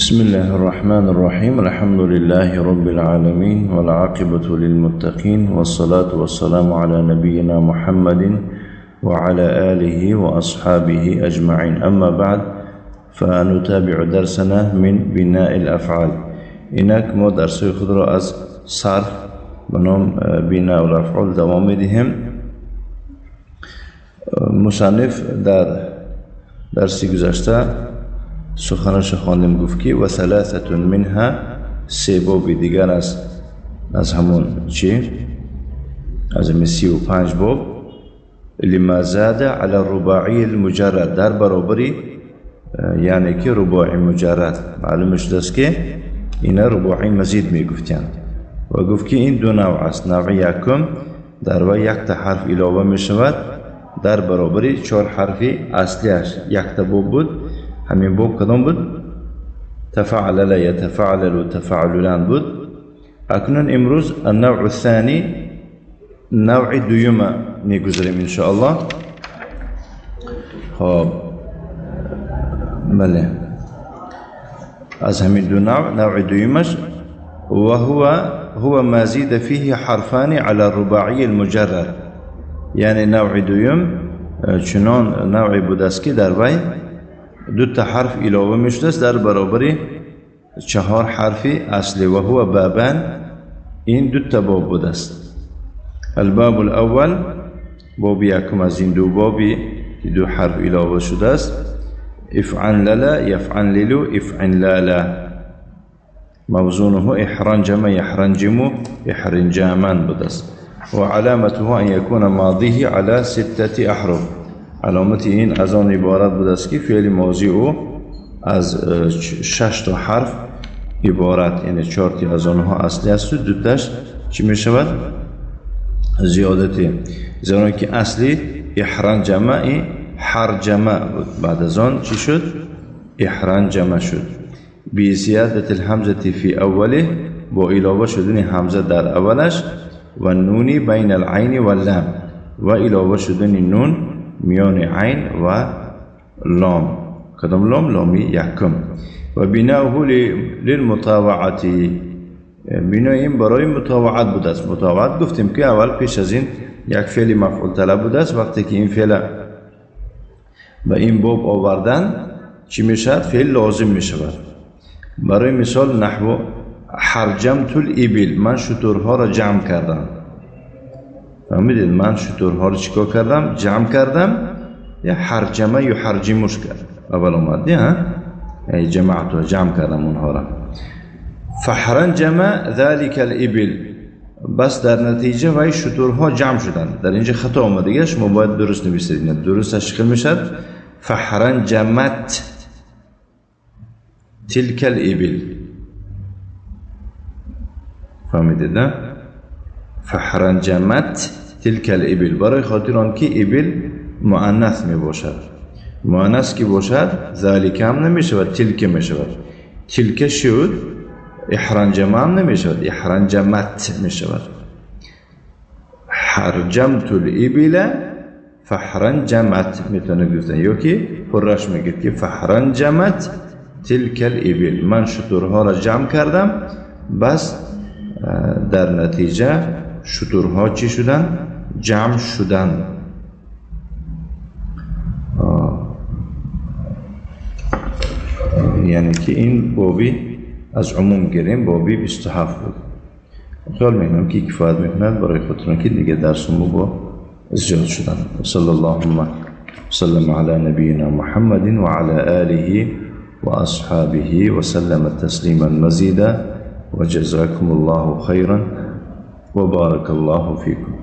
بسم الله الرحمن الرحيم. الحمد لله رب العالمين والعاقبة للمتقين والصلاة والسلام على نبينا محمد وعلى آله وأصحابه أجمعين. أما بعد، فنتابع درسنا من بناء الأفعال. اینک ما درس خود را از صرف به نام بناء الافعال دوام میدهیم. مصنف در درسی گذشته سخنش خواندیم، گفت که و ثلاثة منها، سه باب دیگر از همون چی؟ از همین 35 باب، لما زاد علی الرباعی المجرد، در برابری یعنی که رباعی مجرد. معلوم شده است که اینا رباعی مزید میگفتند و گفت که این دو نوع است. نوع یکم در وی یک تا حرف علاوه می شود در برابری 4 حرف اصلیش. یک تا باب بود، همین باب کدام بود؟ تفعلل یتفعلل و تفعللان بود. اکنون امروز النوع الثانی، نوع دوم میگذاریم انشاءالله. خب بله، از همین دو نوع، نوع دومش وهو هو ما زید فيه حرفان على الرباعي المجرد، یعنی نوع دوم چنان نوعی بود است که در وی دو تا حرف علاوه میشده است در برابر 4 حرف اصلی. و هو بابان، این دو تا باب بوده است. الباب الاول، باب یکم از این دو بابی که دو حرف علاوه شده است، افعنلل یفعنلل افعنلالا، موزونه احرنجم یحرنجم احرنجاما بوده است. و علامته ان یکون ماضیه علی 6 احرف. علامت این از آن عبارت بوده است که فعل ماضی او از 6 تا حرف عبارت، یعنی 4 تا از آنها اصلی است و دو تاش چی می شود؟ زیادتی. زیرا که اصلی احرنجمه حرجمه بود، بعد از آن چی شد؟ احرنجمه شد. بی زیادت الهمزه فی اوله، با علاوه شدن همزه در اولش، و نونی بین العین و اللام، و علاوه شدن نون میان عین و لام. کدام لام؟ لامی یکم. و بناؤه للمطاوعه، بنای این برای مطاوعت بوده است. مطاوعت گفتیم که اول پیش از این یک فعل مفعول طلب بوده است. وقتی که این فعل به این باب آوردن چی میشود؟ فعل لازم میشود. برای مثال نحو حرجمت الابل، من شترها را جمع کردم. فهمیدید؟ من شترها را چیکار کردم؟ جمع کردم. یا حرجمه یا حرجمش کرد اول اومد، ها، یعنی جمعت، جمع کردم اونها را. فحرنجم ذلك الابل، بس در نتیجه وای شترها جمع شدند. در اینجا خطا آمده دیگه، شما باید درست نویسید. درست تشکیل میشد فحرنجمت تلك الابل. فهمیدید نه؟ فحرنجمت تلك الابل، برای خاطر آن که ابل مؤنث می باشد. مؤنث که باشد ذالک هم نمی شود، تلک می شود. تلک شد احرنجمه هم نمی شود، احرنجمت می شود. حرجمت الابل فحرنجمت میتونه گفتن، یا که پرش میگه که فحرنجمت تلک الابل، من شترها را جمع کردم، بس در نتیجه شترها چی شدن؟ جمع شدن. یعنی که این بابی از عموم گیریم، بابی 27 بود. خیال میکنم که کفایت میکند برای خودتون که دیگه درسمو با زیاد شدن. صلی الله وسلم علی نبینا محمد و علی آله و اصحابه وسلم تسلیما مزیدا. وجزاكم الله خيرا وبارك الله فيكم.